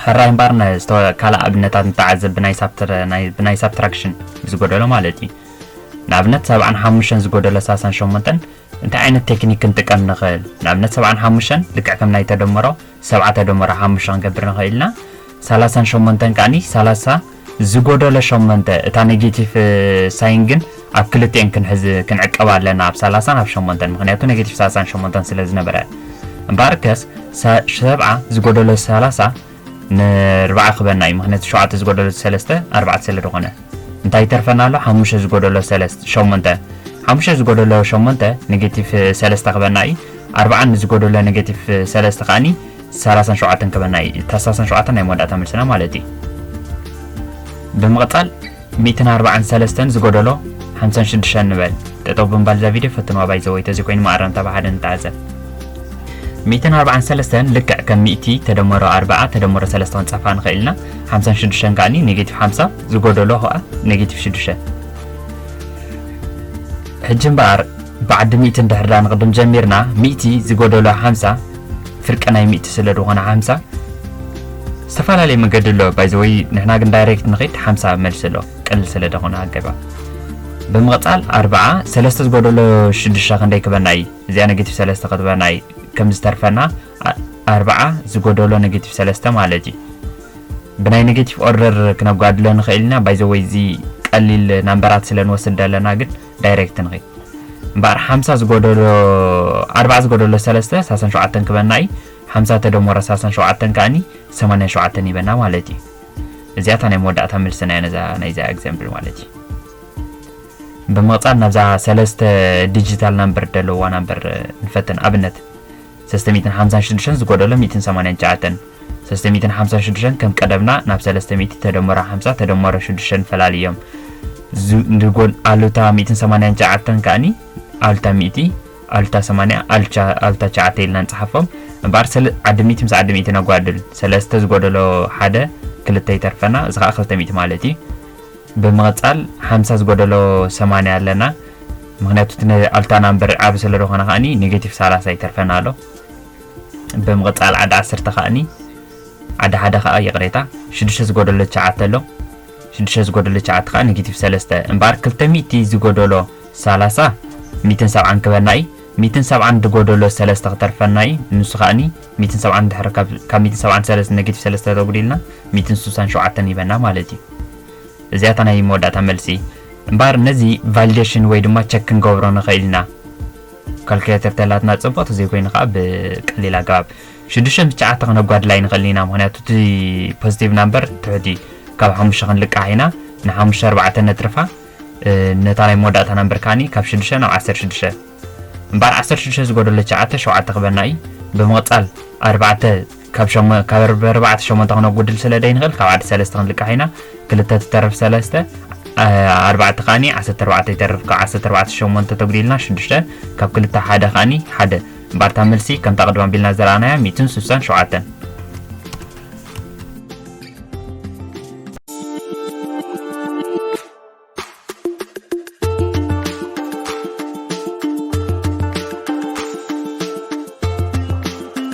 ሕራይ እምበኣር ካልእ ኣብነታት ንተዓዘብ፣ ብናይ ሳብትራክሽን ዝጎደሎ ማለት እዩ። ንኣብነት ሰብዓን ሓሙሽተን ዝጎደሎ ሰላሳን ሸሞንተን እንታይ ዓይነት ቴክኒክ ክንጥቀም ንኽእል? ንኣብነት ሰብዓን ሓሙሽተን ልክዕ ከም ናይ ተደመሮ ሰብዓ ተደመሮ ሓሙሽተ ክንገብር ንኽእል ኢና። ሰላሳን ሸሞንተን ከኣኒ ሰላሳ ዝጎደሎ ሸሞንተ፣ እታ ኔጌቲቭ ሳይን ግን ኣብ ክልቲኤን ክንሕዝ ክንዕቀብ ኣለና፣ ኣብ ሰላሳን ኣብ ሸሞንተን፣ ምክንያቱ ኔጌቲቭ ሰላሳን ሸሞንተን ስለ ዝነበረ። እምበኣርከስ ሰብዓ ዝጎደሎ ሰላሳ ንርብዓ ክበና እዩ፣ ምክንያቱ ሸውዓተ ዝጎደሎ ሰለስተ ኣርባዕተ ስለ ዝኾነ። እንታይ ይተርፈና ኣሎ? ሓሙሽተ ዝጎደሎ ሰለስተ ሸሞንተ። ሓሙሽተ ዝጎደሎ ሸሞንተ ኔጌቲቭ ሰለስተ ክበና እዩ። ኣርብዓ ንዝጎደሎ ኔጌቲቭ ሰለስተ ከኣኒ ሰላሳን ሸውዓተን ክበና እዩ። እታ ሰላሳን ሸውዓተን ናይ መወዳእታ መልስና ማለት እዩ። ብምቕጻል ሚእትን ኣርባዓን ሰለስተን ዝጎደሎ ሓምሳን ሽዱሽተን ንበል። ጠጠው ብምባል እዛ ቪድዮ ፈትንዋ ባይ ዘ ወይ፣ ተዘይኮይኑ መኣረምታ ብሓደ ንተዓዘብ። ሚእትን ኣርባዓን ሰለስተን ልክዕ ከም ሚእቲ ተደመሮ ኣርብዓ ተደመሮ ሰለስተ ክንጽሕፋ ንኽእል ኢና። ሓምሳን ሽዱሽተን ከኣኒ ኔጌቲቭ ሓምሳ ዝጎደሎ ኸኣ ኔጌቲቭ ሽዱሽተ። ሕጂ እምበኣር ብዓዲ ሚእቲ እንድሕር ዳ ንቕድም ጀሚርና፣ ሚእቲ ዝጎደሎ ሓምሳ ፍርቂ ናይ ሚእቲ ስለ ዝኾነ ሓምሳ ዝተፈላለየ መገዲ ኣሎ። ባይ ዘ ወይ ንሕና ግን ዳይሬክት ንኸይድ፣ ሓምሳ መልሲ ኣሎ፣ ቅልል ስለ ዝኾነ ኣገባብ። ብምቕጻል ኣርብዓ ሰለስተ ዝጎደሎ ሽዱሽተ ክንደይ ክበና እዩ? እዚኣ ኔጌቲቭ ሰለስተ ክትበና እዩ። ከም ዝተርፈና ኣ-፣ ኣርብዓ ዝጎደሎ ኔጌቲቭ ሰለስተ ማለት እዩ። ብናይ ኔጌቲቭ ኦርደር ክነጓድሎ ንኽእል ኢና። ባይ ዘ ወይ እዚ ቀሊል ናምበራት ስለ ንወስድ ዘለና ግን ዳይሬክት ንኸይድ። እምበኣር ሓምሳ ዝጎደሎ፣ ኣርብዓ ዝጎደሎ ሰለስተ ሰላሳን ሸውዓተን ክበና እዩ። ሓምሳ ተደመሮ ሰላሳን ሸውዓተን ከኣኒ ሰማንያን ሸውዓተን ይበና ማለት እዩ። እዚኣታ ናይ መወዳእታ መልስና እያ ነዛ ናይዛ ኤግዛምፕል ማለት እዩ። ብምቕጻል ናብዛ ሰለስተ ዲጂታል ናምበር ዘለዋ ናምበር ንፈትን። ኣብነት ሰለስተ ሚእትን ሓምሳን ሽዱሽተን ዝጎደሎ ሚእትን ሰማንያን ትሽዓተን። ሰለስተ ሚእትን ሓምሳን ሽዱሽተን ከም ቀደምና ናብ ሰለስተ ሚእቲ ተደመሮ ሓምሳ ተደመሮ ሽዱሽተ ንፈላልዮም። ዙ-፣ ንጎን ኣሉታ ሚእትን ሰማንያን ትሽዓተን ከኣኒ ኣሉታ ሚእቲ፣ ኣሉታ ሰማንያ፣ ኣልቻ-፣ ኣሉታ ትሽዓተ ኢልና ንጽሓፎም። እምበኣር ሰለ-፣ ዓዲ ሚእቲ ምስ ዓዲ ሚእቲ ነጓድል። ሰለስተ ዝጎደሎ ሓደ ክልተ ይተርፈና፣ እዚ ኸኣ ክልተ ሚእቲ ማለት እዩ። ብምቕጻል ሓምሳ ዝጎደሎ ሰማንያ ኣለና። ምኽንያቱ እቲ ነ-፣ ኣሉታ ናምበር ዓቢ ስለ ዝኾነ ከኣኒ ኔጌቲቭ ሰላሳ ይተርፈና ኣሎ። ብምቕጻል ዓዲ ዓሰርተ ከኣኒ፣ ዓዲ ሓደ ከኣ ይቕሬታ፣ ሽዱሽተ ዝጎደሎ ትሽዓተ ኣሎ። ሽዱሽተ ዝጎደሎ ትሽዓተ ከኣ ኔጌቲቭ ሰለስተ። እምበኣር ክልተ ሚእቲ ዝጎደሎ ሰላሳ ሚእትን ሰብዓን ክበና እዩ። ሚእትን ሰብዓን ዝጎደሎ ሰለስተ ክተርፈና እዩ። ንሱ ከኣኒ ሚእትን ሰብዓን ድሕሪ ካብ፣ ካብ ሚእትን ሰብዓን ሰለስተ ኔጌቲቭ ሰለስተ ተጉዲልና ሚእትን ስሳን ሸውዓተን ይበና ማለት እዩ። እዚኣታ ናይ መወዳእታ መልሲ። እምበኣር ነዚ ቫሊዴሽን ወይ ድማ ቸክ ክንገብሮ ንኽእል ኢና። ካልኩሌተር ተላትና ጽቡቕ፣ ተዘይኮይኑ ከኣ ብቀሊል ኣገባብ ሽዱሽተ ምስ ትሽዓተ ክነጓድል ኣይንኽእልን ኢና። ምኽንያቱ እቲ ፖዚቲቭ ናምበር ትሑት እዩ። ካብ ሓሙሽተ ክንልቃሕ ኢና። ንሓሙሽተ ኣርባዕተ ነትርፋ። እ፣ ነታ ናይ መወዳእታ ናምበር ከኣኒ ካብ ሽዱሽተ ናብ ዓሰርተ ሽዱሽተ። እምበኣር ዓሰርተ ሽዱሽተ ዝጎደሎ ትሽዓተ ሸውዓተ ክበና እዩ። ብምቕጻል ኣርባዕተ ካብ ሸሞ-፣ ካብ ኣርባዕተ ሸሞንተ ክነጉድል ስለ ደይንኽእል፣ ካብ ዓዲ ሰለስተ ክንልቃሕ ኢና። ክልተ ትተርፍ ሰለስተ፣ ኣ-፣ ኣርባዕተ ከኣኒ ዓሰርተ ኣርባዕተ ይተርፍ። ካብ ዓሰርተ ኣርባዕተ ሸሞንተ ተጉዲልና ሽዱሽተ፣ ካብ ክልተ ሓደ ከኣኒ ሓደ። እምበኣር እታ መልሲ ከምታ ቅድም ኣቢልና ዝረኣናያ ሚእትን ስሳን ሸውዓተን።